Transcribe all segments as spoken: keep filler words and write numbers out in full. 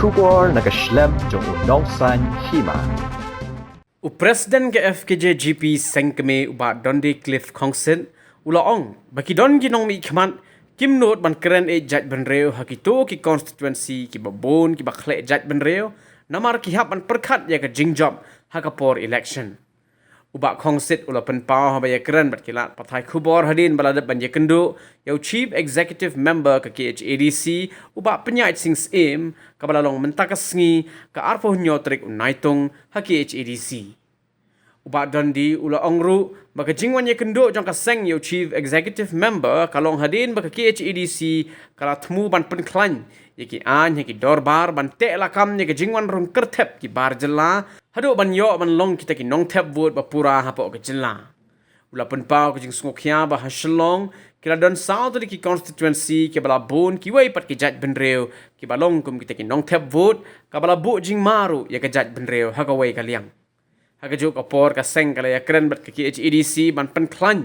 Khubor na ka shlem jong u nongsan hima. U President ka F K J G P Seng Kmie u Bah Dundee Cliff Khongsit u la ong ba ki don ki nongmihkhmat kim nud ban kren ïa jaitbynriew ha kito ki constituency kiba bun kiba khleh jaitbynriew namar ki hap ban pyrkhat ïa ka jingjop ha ka por election. U Bah Khongsit u la pynpaw haba ïakren bad ki lad pathai khubor hadien ba la dep ban ïakynduh ïa u Chief Executive Member ka K H A D C, u Bah Pynïaid Sing Syiem, kaba la long mynta ka sngi ka arphew hynñiew tarik u Naitung ha K H A D C. U Bah Dundee u la ong ruh ba ka jingwan ïakynduh jong ka seng ïa u Chief Executive Member ka long hadien ba ka K H A D C ka la thmu ban pynkhlaiñ ïa ki aiñ ha ki dorbar ban teh lakam ïa ka jingwan rung kyrthep ki bar jylla haduh ban ïoh ban long kita ki nongthep vote ba pura hapoh ka jylla. U la pynpaw ka jingsngewkhia ba ha Shillong ki la don saw tylli ki constituency kiba la bun kiwei pat ki jaitbynriew kiba long kum kita ki nongthep vote kaba la buh jingma ruh ïa ka jaitbynriew ha kawei ka liang. Ha kajuh ka por ka seng ka la ïakren bad ka K H A D C ban pynkhlaiñ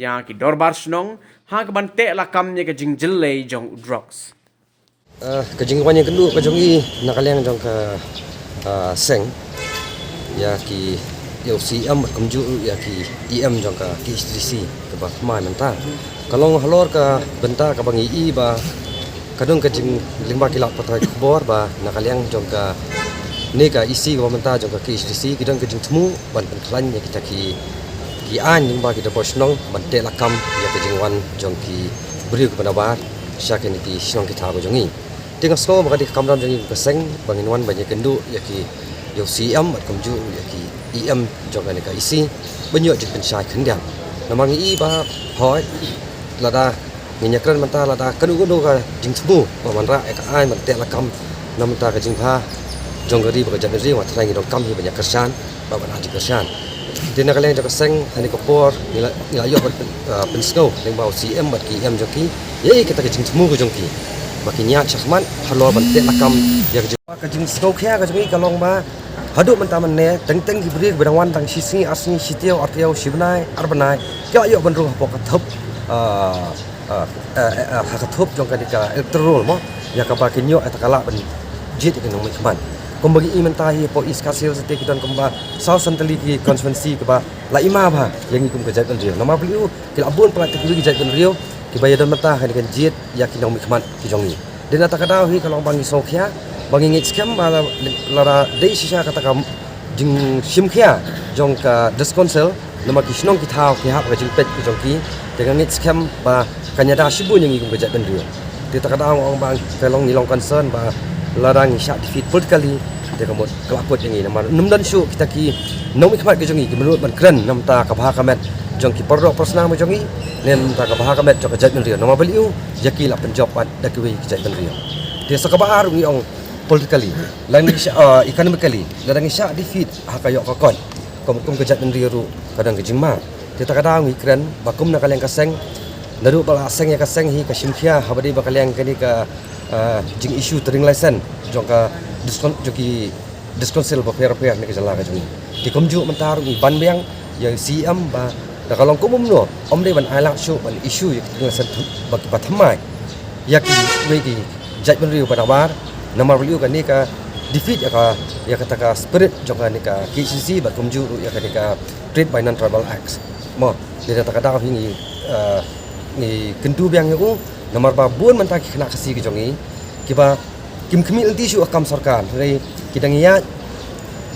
ïa ki dorbar shnong ha kaban teh lakam ïa ka jingjyllei jong u drugs. Ah, ka jingwan ïakynduh ka jong i na ka liang jong ka, ah, seng ïa ki, ïa u C M bad kumjuh ruh ïa ki E M jong ka K H A D C kaba thymmai mynta. Ka long halor ka bynta kaba ngi i ba ka don ka jing, lyngba ki lad pathai khubor ba na ka liang jong kane ka E C kaba mynta jong ka K H A D C ki don ka jingthmu ban pynkhlaiñ ïa kita ki, ki aiñ lyngba ki dorbar shnong ban teh lakam ïa ka jingwan jong ki briew kiba nabar sha kine ki shnong ki thaw ka jong i. Te nga sngew ba ka dei ka kamram jong i ka seng ba ngin wan ban ïakynduh ïa ki, ïa u C M bad kumjuh ïa ki E M jong kane ka E C ban ïoh jingpynshai khyndiat. Namar ngi i ba hooid lada ngin ïakren mynta lada kano kano ka jingthmu ba wanrah ïa ka aiñ ban teh lakam na bynta ka jingbha jong ka ri bad ka jaitbynriew, nga tharai ngi donkam hi ban ïakyrshan bad ban ai jingkyrshan. Te na ka liang jong ka seng ha kane ka por ngi la, ngi la ïoh ban pyn, ah, pynsngew lyngba u C M bad ki E M jong ki ïa kita ki jingthmu ka jong ki ba kin ïaid shakhmat halor ban teh lakam ïa ka jing, ka jingsngewkhia ka jong i ka long ba haduh mynta mynne teng teng ki briew kiba dang wan tang shi sngi, ar sngi, shi taïew, ar taïew, shi bnai, ar bnai ki la ïoh ban rung hapoh ka thup, ah, ah, ah, ah, ha ka thup jong kane ka electoral roll mo, ïa kaba kin ïoh ïa ka lad ban jied ïa ki nongmihkhmat. Kumba ngi i mynta hi hapoh East Khasi Hills te ki don kumba saw san tylli ki constituency kiba la i ma bha ïa ngi kum ka jaitbynriew. Namar balei u, ki la bun palat ki briew ki jaitbynriew kiba ïadon bynta ha kane ka jied ïa ki nongmihkhmat ki jong ngi. Dei na kata ka daw hi ka long ba ngi sngewkhia ba ngi ngeit skhem ba la, lada dei shisha kata ka jingshimkhia jong ka District Council namar ki shnong ki thaw ki hap ka jingpeit ki jong ki. Te nga ngeit skhem ba kan ïada shibun ïa ngi kum ka jaitbynriew. Te kata ka daw nga ong ba ka long, ngi long concern ba lada ngi shah defeat politically te ka mut ka la kut ïa ngi namar ym don shuh kita ki nongmihkhmat ki jong ngi ki mut ban kren na bynta ka bha ka met jong ki paralok parasnam ki jong ngi ne na bynta ka bha ka met jong ka jaitbynriew. Namar balei u, ïa ki la pynjop pat da kiwei ki jaitbynriew. Te sa kaba ar ngi ong politically, lada ngi shah, ah, economically, lada ngi shah defeat ha ka ïoh ka kot, kum, kum ka jaitbynriew ruh ka don ka jingma. Te kata ka daw ngi kren ba kum na ka liang ka seng, naduh ba la seng ïa ka seng hi ka shimkhia haba dei ba ka liang kane ka, ah, jing issue trading license jong ka District, jong ki District Council bapher bapher na ka jylla ka jong ngi. Te kumjuh mynta ruh ngi ban biang ïa u C M ba da ka long kum kumno, ym dei ban ailad shuh ban issue ïa ka trading license ba, ba thymmai ïa kiwei ki jaitbynriew ba nabar. Namar balei u, kane ka defeat ïa ka, ïa kata ka spirit jong kane ka K H A D C bad kumjuh ruh ïa kane ka Trade by Non-Tribal Act. Mo, dei na kata ka daw hi ngi, eh, ngi kyntu biang ïa u namar ba bun mynta ki khynnah Khasi ki jong ngi kiba kim khmih lynti shuh ïa ka kam sorkar, hynrei ki dang ïaid,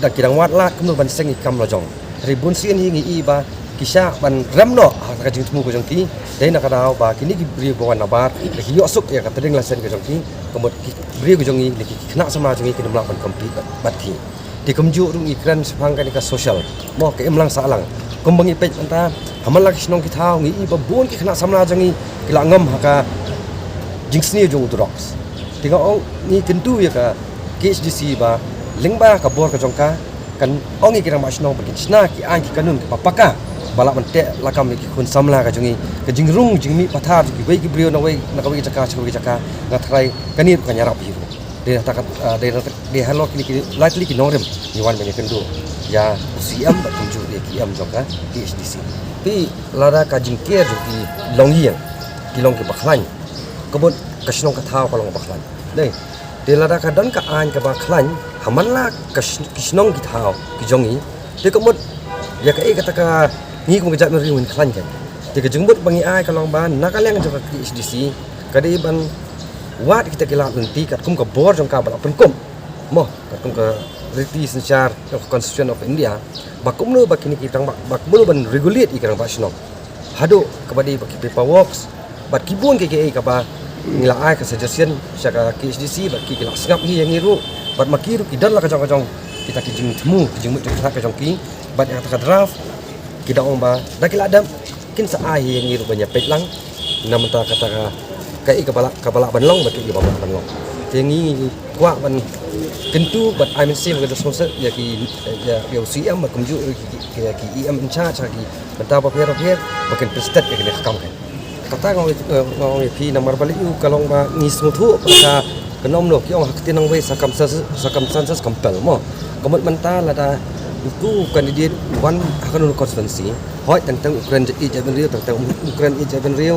da ki dang wad lad kumno ban seng ïa ka kam la jong. Hynrei bun sien hi ngi i ba ki shah ban rem noh ha ka jingthmu ka jong ki. Dei na ka daw ba kine ki briew ba wan nabar da ki ïoh suk ïa ka trading license ka jong ki, ka mut ki briew ka jong ngi ne ki khynnah samla jong ngi kin ym lah ban compete bad, bad ki. Te kumjuh ruh ngi kren shaphang kane ka social, mo, ka imlang sahlang. Kumba ngi peit mynta ha man la ki shnong ki thaw ngi i ba bun ki khynnah samla jong ngi ki la ngam ha ka jingsniew jong u drugs. Te nga ong, ngi kyntu ïa ka K H A D C ba lyngba ka bor ka jong ka, kan ong ïa ki rangbah shnong ba kin shna ki aiñ ki kanun kiba paka ba lah ban teh lakam ïa ki khun samla ka jong ngi. Ka jingrung jingmih pathar jong kiwei ki briew na wei, na kawei ka jaka sha kawei ka jaka, nga tharai kane ruh kan ïarap hi ruh. Dei na kata ka, ah, dei na kata, dei halor kine ki lai tylli ki nongrim ngi wan ban ïakynduh ïa u C M bad kumjuh ïa ki E M jong ka K H A D C. Phi, lada ka jingker jong ki longïing ki long kiba khlaiñ, ka mut ka shnong ka thaw ka long kaba khlaiñ. Dei, Te lada ka don ka aiñ kaba khlaiñ ha man la ka sh- ki shnong ki thaw ki jong ngi, te ka mut ïa kaei kata ka ngi kum ka jaitbynriew ngin khlaiñ kein. Te ka jingmut ba ngi ai ka long ba na ka liang jong ka K H A D C ka dei ban wad kita ki lad lynti katkum ka bor jong ka ba la pynkup, mo, katkum ka riti synshar jong ka Constitution of India, ba kumno ba kine ki rangbah, ba kumno ban regulate ïa ki rangbah shnong haduh kaba dei ba ki paperworks bad ki bun kiei kiei kaba ngi la ai ka suggestion sha ka K H A D C bad ki, ki la sngap hi ïa ngi ruh, bad ma ki ruh ki don la ka jong ka jong kita ki jingthmu, ki jingmut jingpyrkhat ka jong ki. Bad ïa kata ka draft ki da ong ba da ki la dep kin sa ai hi ïa ngi ruh ban ïa peit lang na mynta kata ka, kaei kaba lah, kaba lah ban long bad kaei kaba ym lah ban long. Te ngi kwah ban kyntu bad ai mynsiem ka jingshongshit ïa ki, ïa, ïa u C M bad kumjuh ïa ki, ki, ki E M in charge ha ki bynta bapher bapher ba kin pynstet ïa kane ka kam kein. Kata nga ong, eh, nga ong ïa phi namar balei u ka long ba ngi sngewthuh ba ka, ka nom noh ki ong ha ka ktien nongwei circumstances, circumstances compel, mo. Ka mut mynta lada utu u candidate u wan ha kano kano ka constituency, hooid teng teng u kren ïeit jaitbynriew, teng teng u kren ïeit jaitbynriew,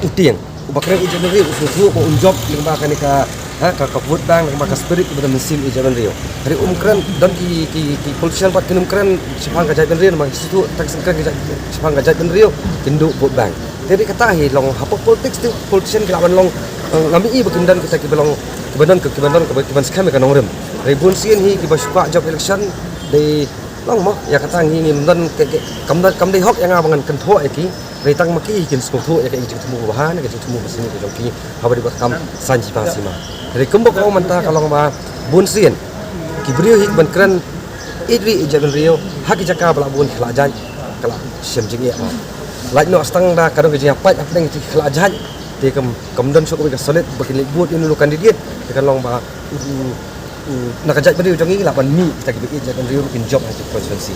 u tieng. Uba kren ïeit jaitbynriew u sngewthuh ba un jop lyngba kane ka, ha, ka, ka vote bank, lyngba ka spirit kaba don mynsiem ïeit jaitbynriew. Hynrei um kren, don ki, ki, ki politician pat kin ym kren shaphang ka jaitbynriew namar ki sngewthuh tang shu kren ka jait, shaphang ka jaitbynriew kin duh vote bank. Te dei kata hi long hapoh politics te politician ki lah ban long, eh, ngam i ba kin don kita kiba long, kiba don, kiba don, kiba, kiban skhem ïa ka nongrim. Hynrei bun sien hi kiba shu kwah jop election dei long, mo, ïa kata ngi ngim don, ke, ke, kam don, kam dei hok ïa nga ba ngan kynthoh ïa ki. Hynrei tang ma ki hi kin sngewthuh ïa ka jingthmu ba bha ne ka jingthmu ba sniew ka jong ki haba dei ba ka kam saiñ sima sima. Hynrei kumba ka ong mynta ka long ba bun sien ki briew hi kiban kren ïeit ri ïeit jaitbynriew ha ki jaka ba lah bun ki khlajait ka lah shem jingeh, mo. Lait noh tang da ka don ka jingïapait hapdeng ki khlajait. Te kam, kam don shuh kawei ka solid ba kin leit vote ïa uno uno u candidate. Te ka long ba, u, u, u, na ka jaitbynriew jong ngi lah ban mih kita kiba ïeit jaitbynriew kin jop ha ki constituency.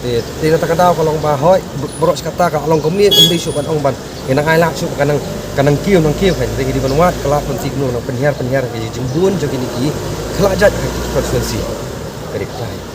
Te, te na kata ka daw ka long ba hooid, b-, baroh shi katta ka long kumne, ym dei shuh ban ong ban, eh, nang ai lad shuh ka nang, ka nang kiew, nang kiew, kan. Te ngi dei ban wad ka lad ban tip kumno nang pynhiar, pynhiar ka jingbun jong kine ki khlajait ha ki constituency. Ka dei kata.